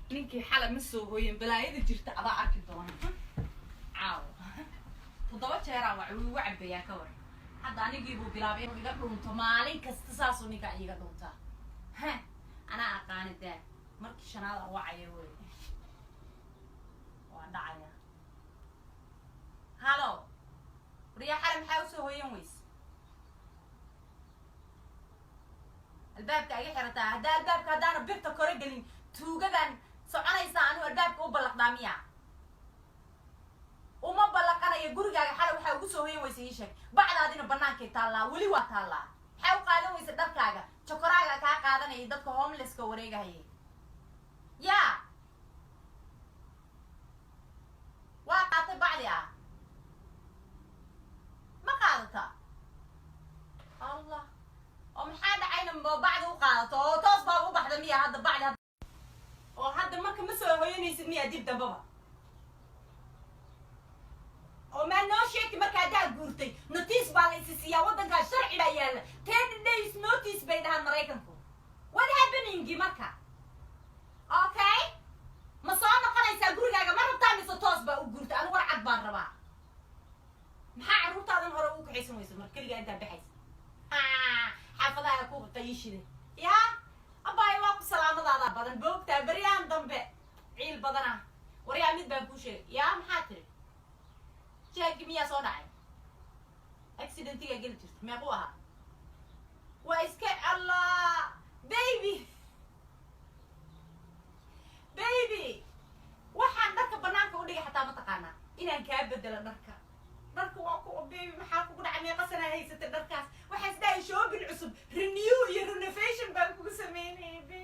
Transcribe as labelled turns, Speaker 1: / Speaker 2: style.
Speaker 1: Ninkii xala ma soo hooyen. Balaayada jirta adaa arki doona caawa. Toddoba jeeraan wac, wuu igu cabeeyaa. Ka war hadda, anigiibuu bilaabay inuu iga dhunto. Maalin kasta saasuu ninkaa iiga dhuntaa. Ha, anaa aqaani daa. Markii shanaad aan wacaya wey, waa dhacaya. Hello, waryaa, xale maxaa usoo hooyan weyse? Albaabka iga xirataa. Haddaa albaabka haddaana birta kore gelin, tuugadan soconaysaa. Anigu albaabka u ballaqdaa miya? Uma ballaqanayo. Gurigaaga xalay waxaa ugu soo hoyan weysa, ii sheeg. Bacdaadina bannaankay taallaa, weli waa taallaa. Maxaa u qaadan weysa dharkaaga? Jokoraaga kaa qaadanayay dadka homelesska wareegahayay. Yaa waa qaatay bacdi ah, ma qaadata? Allah, oo maxaa dhacayna? Oo bacdi u qaadato oo toos baa u baxda miya hadda bacdi? Oo hadda marka ma soo hoyanaysid miya dib dambaba? Oo maa noo sheegti marka haddaad guurtay? Notice baa la isi siiyaa waddankaa, sharci baa yaalla. 10 days notice bay dhahaan Maraykanku. What happeningi marka? Okay, ma soo noqonaysaa gurigaaga? Ma rabtaa mise toos baa u guurtay? Anigu war cad baan rabaa. Maxaa carruurtaadan hore ugu kaxaysan weysa marka keligaa intaa baxaysa? Xaafadaha ku qayishide yaa abaayo, waa ku salaamadaada badan boogtaa beryahan dambe, ciil badana. Waryaa, mid baan kuu sheegay. Yaa, maxaa tiri? Jeegi miyaa soo dhacay? Accidentigaa geli jirta meequu ahaa? Waa iska Allah. Baby, baby, waxaan dharka banaanka udhigay xataa ma taqaanaa inaan kaa bedelo dharka. Dharka waa kuwa, baby. Maxaa kugu dhacay? Meeqa sanaa haysatay dharkaas? Waxaan isdhahay shopping cusub, renew iyo renovation baan kugu sameynayay.